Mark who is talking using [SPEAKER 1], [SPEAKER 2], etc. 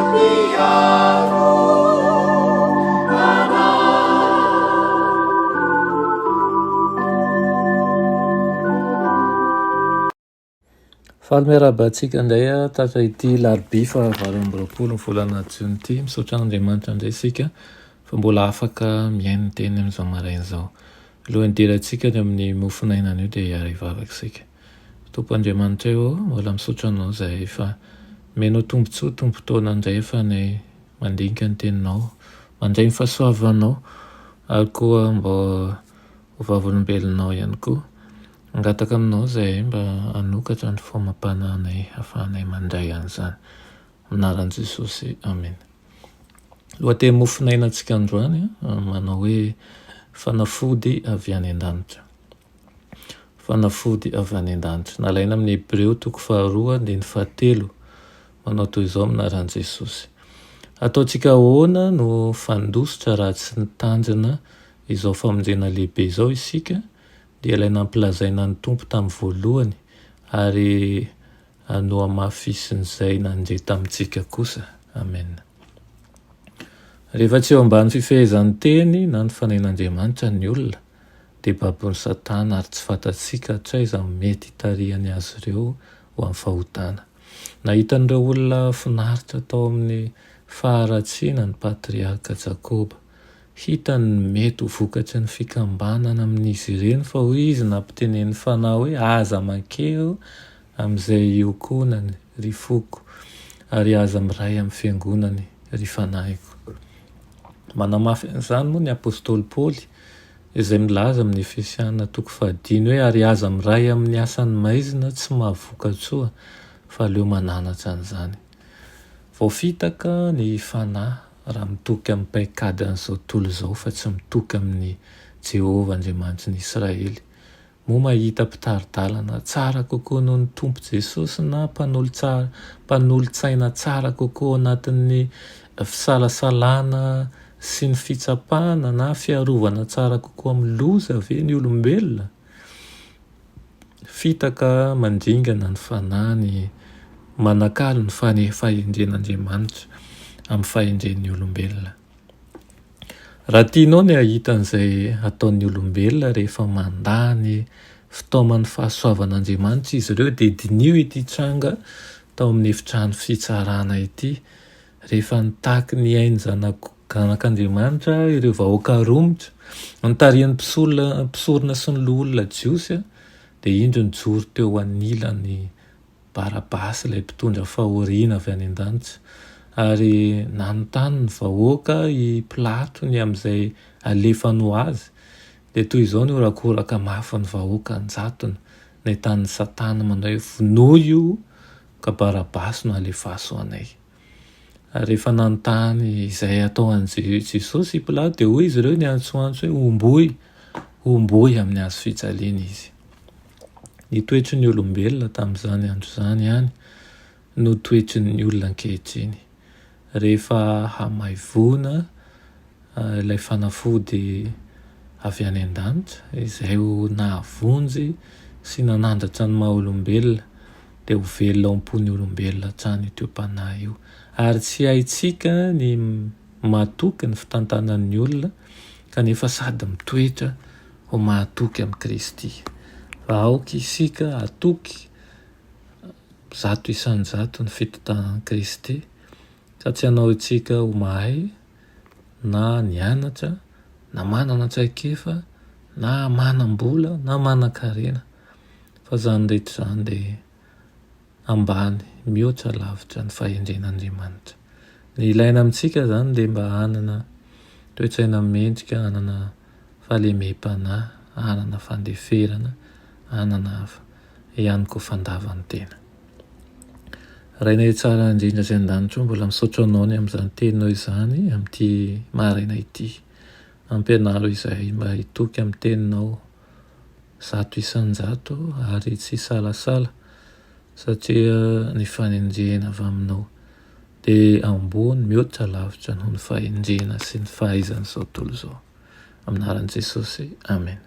[SPEAKER 1] Mpiaro anay.
[SPEAKER 2] Faly miarahaba antsika indray tratra ity larobia faha 28 ny volana jona ity. Misaotra an'Andriamanitra indray isika fa mbola afaka mihaino ny teniny amin'izao maraina izao. Alohan'ny hidirantsika any amin'ny mofon'aina anio dia hiara-hivavaka isika. Tompo Andriamanitray ô, mbola misaotra Anao izahay fa omenao tombontsoa, tombon-taona indray ahafahanay mandinika ny Teninao, mandray ny fahasoavanao ary koa mba ho vavolombelonao ihany koa. Mangataka aminao izahay mba hanokatra ny fo amam-panahinay hahafahanay mandray an'izany. Amin'ny anaran'i Jesosy, amena. Lohateny mofonainantsika androany manao hoe fanafody avy any an-danitra. Fanafody avy any an-danitra. Nalaina amin'ny Hebreo toko faharoa andininy fahatelo. Manao toy izao amin'ny anaran'i Jesosy. Ataontsika ahoana no fandositra raha tsy nitandrina izao famonjena lehibe izao isika? Dia ilay nampilazaina ny Tompo tamin'ny voalohany ary nohamafisin'izay nandre tamintsika kosa. Amena. Rehefa tsy eo ambany fifehezan'ny Teny na ny Fanahin'Andriamanitra ny olona, dia babon'i Satana ary tsy fantatsika hatraiza mety hitarihany azy ireo ho amin'ny fahotana. Nahita an'ireo olona finaritra tao amin'ny faharatsiana ny patriarka Jakoba. Hitany ny mety ho vokatry ny fikambanana amin'izy ireny fa hoy izy nampitenenin'ny Fanahy hoe, Aza mankeo amin'izay iokonany, ry foko, ary aza miray amin'ny fiangonany, ry fanahiko. Manamafy an'izany moa ny apostoly Paoly izay milaza amin'ny Efesiana toko fahadimy hoe, Ary aza miray amin'ny asan'ny maizina tsy mahavoka-tsoa, fa aleo mananatra an'izany. Voafitaka ny fanahy raha mitoky amin'ny paikadin'izao tontolo izao fa tsy mitoky amin'i Jehovah Andriamanitry ny Israely. Moa mahita mpitari-dalana tsara kokoa noho ny Tompo Jesosy na mpanolotsaina tsara kokoa ao anatin'ny fisalasalana sy ny fitsapana na fiarovana tsara kokoa amin'ny loza ve ny olombelona? Fitaka mandringana ny fanahy ny manakalo ny fahendren'Andriamanitra amin'ny fahendren'ny olombelona. Raha tianao ny hahita an'izay ataon'ny olombelona rehefa mandà ny fitaoman'ny fahasoavan'Andriamanitra izy ireo dia diniho ity tranga tao amin'ny efitrano fitsarana ity rehefa nitaky ny ain'ny Zanak'Andriamanitra ireo vahoaka romotra, notarihin'ny mpisorona sy ny loholona jiosy, dia indro nijoro teo anilan'i Barabasy ilay mpitondra fahoriana avy any an-danitra. Ary nanontany ny vahoaka i Pilato ny amin'izay alefany ho azy. Dia toy izao ny horakoraka mafin'ny vahoaka an-jatony, nentanin'i Satana manao hoe, Vonoy io, ka Barabasy no alefaso anay. Ary rehefa nanontany izay hatao an'i Jesosy i Pilato, dia hoy izy ireo niantsoantso hoe, Homboy, homboy amin'ny hazo fijaliana izy. Ny toetry ny olombelona tamin'izany andro izany ihany no toetry ny olona ankehitriny. Rehefa hamaivoana ilay fanafody avy any an-danitra, izay ho nahavonjy sy nanandratra ny maha-olombelona, dia ho velona ao am-pon'ny olombelona hatrany io toe-panahy io. Ary tsy haintsika ny matoky ny fitantanan'ny olona kanefa sady mitoetra ho mahatoky amin'i Kristy. Fa aoka isika hatoky 100% ny fitantanan'i Kristy, ka tsy hanao antsika ho mahay na nianatra na manana traikefa na manam-bola na manan-karena. Fa izany rehetra izany dia ambany mihoatra lavitra ny fahendren'Andriamanitra. Ny ilaina amintsika izany dia mba hanana toe-tsaina mendrika, hanana fahalemem-panahy, hanana fandeferana, hanana ihany koa fandavan-tena. Rainay tsara indrindra izay an-danitra, mbola misaotra Anao ny amin'izany teninao izany amin'ity maraina ity. Ampianaro izahay mba hitoky amin'ny teninao 100% ary tsy hisalasala satria ny fanenjehana avy aminao dia ambony mihoatra lavitra noho ny fahendrena sy ny fahaizan'izao tontolo izao. Amin'ny anaran'i Jesosy, Amena.